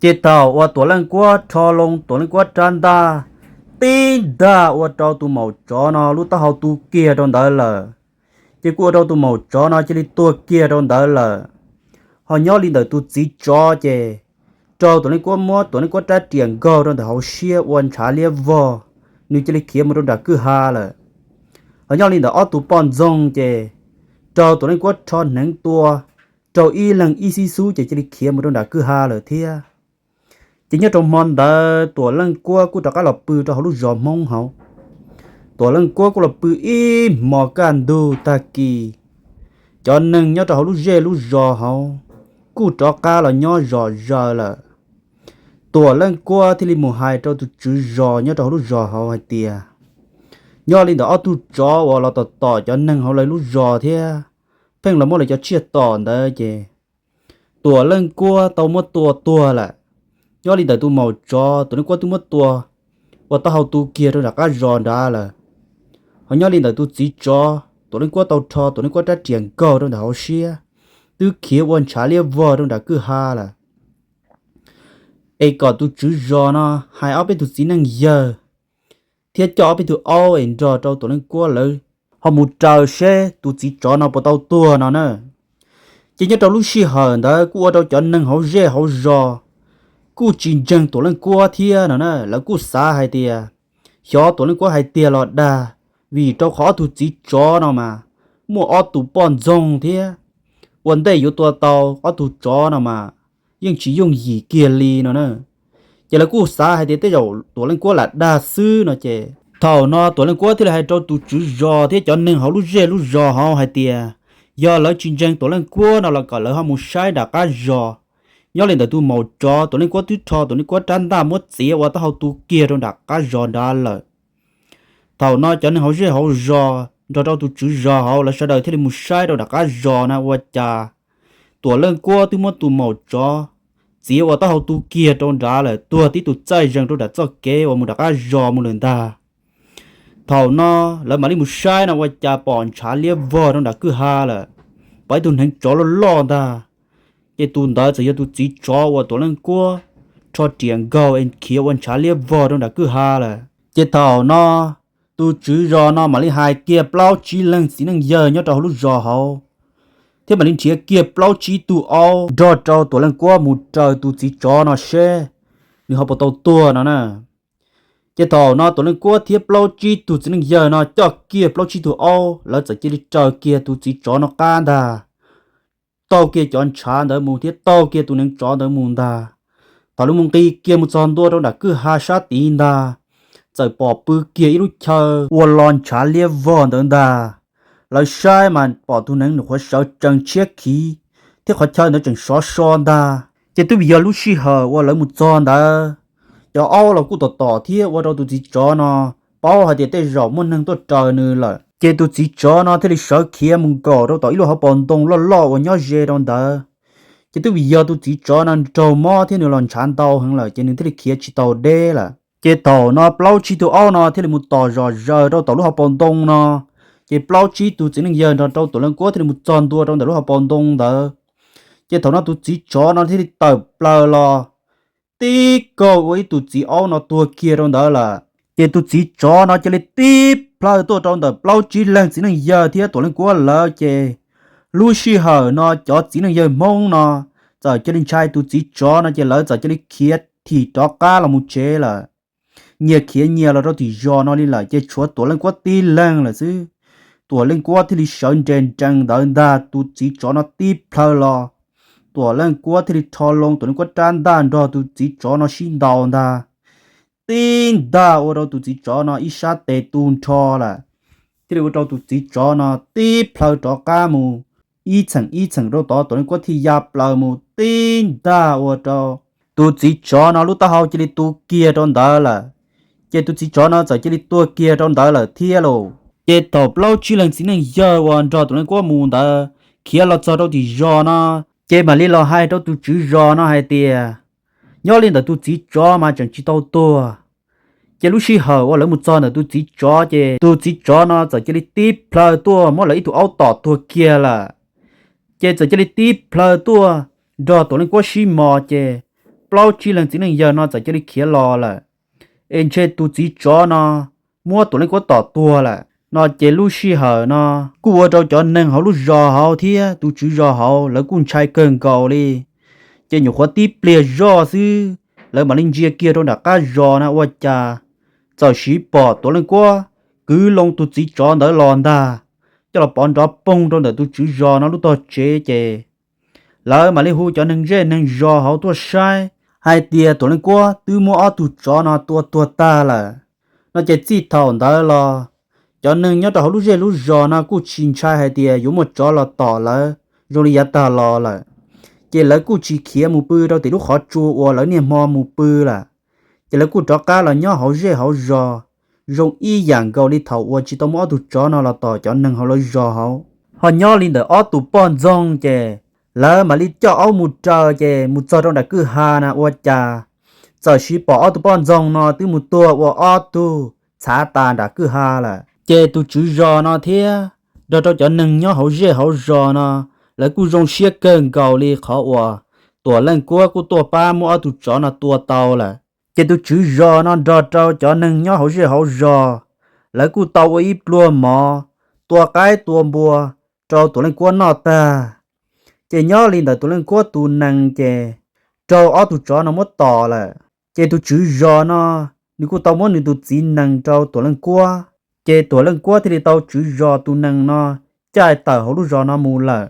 Ces thaum uas Tuam Leej Kuab rho loo Tuam Leej Kuab rab ntaj tib ntaj ua rau tus maum tsov no lub taub hau tu kiag rau ntawd lawm, ces kuj ua rau tus maum tsov no cia li tuag kiag rau ntawd lawm. Ho nyob li ntawm tus txiv tsov ces raug Tuam Leej Kuab muab Tuam Leej Kuab rab riam nkaug rau ntawm hauv siab ua ntshav liab vog, nws cia li khiav mus rau nram kwj ha lawm. Ho nyob li ntawm ob tug poj ntxoog ces raug Tuam Leej Kuab rho hneev tua, raug ib leeg ib xib xub ces cia li khiav mus rau nram kwj ha lawm thiab. Ces nyob rau hmo ntawd Tuam Leej Kuab kuj rov qab los pw rau hauv lub zos Hmoob hauv. Tuam Leej Kuab kuj los pw ib hmos kaj ntug tag kis, cov neeg nyob rau hauv lub zej lub zos hauv kuj rov qab los nyob zom zaws lawm. Tuam Leej Kuab thiaj li mus hais rau tus tswv zos nyob rau hauv lub zos hauv hais tias, nyob li ntawm ob tug tsov uas los tom tom cov neeg hauv lawv lub zos thiab pheej los muab lawv cov tsiaj tom ntawd ces Tuam Leej Kuab tau muab tua tuag lawm. Nyob li ntawm tus maum tsov Tuam Leej Kuab twb muab tua ua taub hau tu kiag rau nram qab zos nrad lawm. Ho nyob li ntawm tus txiv tsov Tuam Leej Kuab tau rho Tuam Leej Kuab rab riam nkaug rau ntawm hauv siab, twb khiav ua ntshav liab vog rau nram kwj ha lawm. Es kom tus tswv zos no hais ob peb tug txiv neej yawg thiab coj ob peb tug aub es nrog rau Tuam Leej Kuab lawv ho mus raws seb tus txiv tsov no puas tau tuag no na. Ces nyob rau lub sij hawm ntawd kuj ua rau cov neeg hauv zej hauv zos kuj tsis ntseeg Tuam Leej Kuab thiab no na. Lawv kuj xav hais tias xyov Tuam Leej Kuab hais tiag los dag, vim rau qhov ob tug txiv tsov no mas muaj ob tug poj ntxoog thiab, ua ntej yuav tua tau ob tug tsov no mas yeej tsis yooj yim kiag li no na. Ces lawv kuj xav hais tias tej zaum Tuam Leej Kuab lam dag xwb no ces thaum no Tuam Leej Kuab thiaj li hais rau tus tswv zos thiab cov neeg hauv lub zej lub zos hauv hais tias yog lawv tsis ntseeg Tuam Leej Kuab no los kom lawv ho mus saib nram qab zos. Nyob li ntawm tus maum tsov Tuam Leej Kuab twb rho Tuam Leej Kuab rab ntaj muab txiav ua taub hau tu kiag rau nram qab zos nrad lawm. Thaum no cov neeg hauv zej hauv zos nrog rau tus tswv zos hauv lawv sawv daws thiaj li mus saib rau nram qab zos na ua cas Tuam Leej Kuab twb muab tus maum tsov txiav ua taub hau tu kiag rau nrad lawm, tuag tib tus txaij zees rau nram txoj kev uas mus nram qab zos mus lawm ntag. Thaum no lawv mam li mus saib no ua cas pom ntshav liab vog rau nram kwj ha lawm, pom ib tug hneev tsov loj loj ntag. Ces tus ntawd txawm yog tus txiv tsov uas Tuam Leej Kuab rho riam nkaug es khiav ua ntshav liab vog rau nram kwj ha lawm. Ces thaum no tus tswv zos no mam li hais kiag plaub tsib leeg txiv neej yawg nyob rau hauv lub zos hauv, thiab mam li nrhiav kiag plaub tsib tug aub nrog rau Tuam Leej Kuab mus raws tus txiv tsov no seb nws ho puas tau tuag no na. Ces thaum no Tuam Leej Kuab thiab plaub tsib tug txiv neej yawg no coj kiag plaub tsib tug aub, lawv txawm cia li raws kiag tus txiv tsov no qab ntag, taug kiag cov ntshav ntawd mus thiab taug kiag tus hneev tsov ntawd mus ntag. Thaum lawv mus nqis kiag mus txog ntua rau nram kwj ha sab tid ntag, txawm pom pw kiag ib lub chaw ua lo ntshav liab vog ntawd ntag. Lawv saib mas pom tus hneev nws qhuav sawv tsees tshiab khiv, thiab qhov chaw ntawd tseem sov so ntag. Ces twb vim yog lub sij hawm uas lawv mus txog ntawd, cov aub los kuj tom tom thiab ua rau tus txiv tsov no paub hais tias tej zaum muaj neeg tuaj raws nws lawm. Ces tus txiv tsov no thiaj li sawv khiav mus nkaum rau tom ib lub hauv paus ntoo loj loj uas nyob ze rau ntawd. Ces twb vim yog tus txiv tsov no raug mob thiab nws los ntshav ntau heev lawm ces nws thiaj li khiav tsis tau deb lawm. Ces thaum no plaub tsib tug aub no thiaj li mus tom zom zaws rau tom lub hauv paus ntoo no. Ces plaub tsib tug txiv neej yawg nrog rau Tuam Leej Kuab thiaj li mus txog ntua rau ntawm lub hauv paus ntoo ntawd. Ces thaum no tus txiv tsov no thiaj li tawm plaws los tib kaug ua ib tug txiv aub no tuag kiag rau ntawd lawm. Ces tus txiv tsov no cia li tib plhaw tuaj rau ntawm plaub tsib leeg txiv neej yawg thiab Tuam Leej Kuab lawv. Ces lub sij hawm no cov txiv neej yawg Hmoob no txawm cia li ntshai tus txiv tsov no ces lawv txawm cia li khiav thim rov qab los mus tsev lawm. Nyias khiav nyias los rau tim zos no li lawm ces tshuav Tuam Leej Kuab tib leeg lawm xwb. Tuam Leej Kuab thiaj li sawv nres nrees ntawd ntag, tus txiv tsov no tib plhaw los, Tuam Leej Kuab thiaj li rho loo Tuam Leej Kuab rab ntaj nrog tus txiv tsov no sib ntaus ntag. Tib ntaj ua rau tus txiv tsov no ib sab tes tu nrho lawm, thiaj li ua rau tus txiv tsov no tib plhaw rov qab mus ib txheem ib txheem rau tod, Tuam Leej Kuab thiaj ya plaws mus tib ntaj ua rau tus txiv tsov no lub taub hau cia li tu kiag rau ntawd lawm. Ces tus txiv tsov no txawm cia li tuag kiag rau ntawd lawm thiab lauj. Ces thaum plaub tsib leeg txiv neej yawg uas nrog Tuam Leej Kuab mus ntawd khiav los txog rau tim zos no, ces mam li los hais rau tus tswv zos no hais tias, nyob li ntawm tus txiv tsov mas tseem tsis tau tuag. Ces lub sij hawm uas lawv mus txog ntawm tus txiv tsov ces tus txiv tsov no txawm cia li tib plhaw tuaj muab lawv ib tug aub tom tuag kiag lawm. Ces txawm cia li tib plhaw tuaj nrog Tuam Leej Kuab sib mos ces plaub tsib leeg txiv neej yawg no txawm cia li khiav los lawm, es ntshe tus txiv tsov no muab Tuam Leej Kuab tom tuag lawm no. Ces lub sij hawm no kuj ua rau cov neeg hauv lub zos hauv thiab tus tswv zos hauv lawv kuj ntshai kawg nkaus li. Ces nyuam qhuav tib pliag zoj xwb, lawv mam li ntsia kiag rau nram qab zos na ua cas txawm siv pom Tuam Leej Kuab kwv loo tus txiv tsov ntawd los ntag, coj los pov nrov poog rau ntawm tus tswv zos no lub tog tsev. Ces lawv mam li hu cov neeg zej neeg zos hauv tuaj saib hais tias Tuam Leej Kuab twb muab ob tug tsov no tua tuag tag lawm no. Ces txij thaum ntawd los cov neeg nyob rau hauv lub zej lub zos no kuj tsis ntshai hais tias yuav muaj tsov los tom lawv zoo li yav tag los lawm. Ces lawv kuj tsis khiav mus pw rau tim lub qhov tsua uas lawv niaj hmo mus pw lawm. Ces lawv kuj rov qab los nyob hauv zej hauv zos zoo ib yam nkaus li thaum uas tsis tau muaj ob tug tsov no los tom cov neeg hauv lawv zos hauv. Ho nyob li ntawm ob tug poj ntxoog ces lawv mam li coj aub mus raws ces mus txog rau nram kwj ha na ua cas txawm siv pom ob tug poj ntxoog no twb mus tuag ua ob tug txhav tas nram kwj ha lawm. Ces tus tswv zos no thiab nrog rau cov neeg nyob hauv zej hauv zos no lawv kuj zoo siab kawg nkaus li qhov uas Tuam Leej Kuab kuj tuaj pab muab ob tug tsov no tua tau lawm. Ces tus tswv zos no nrog rau cov neeg nyob hauv zej hauv zos lawv kuj tau ua ib pluag mov, tua qaib tua npua rau Tuam Leej Kuab noj tag. Ces nyob li ntawm Tuam Leej Kuab tus nees ces raug ob tug tsov no muab tom lawm. Ces tus tswv zos no nws kuj tau muab nws tus txiv nees rau Tuam Leej Kuab. Ces Tuam Leej Kuab thiaj li tau tswv zos tus nees no caij tawm hauv lub zos no mus lawm.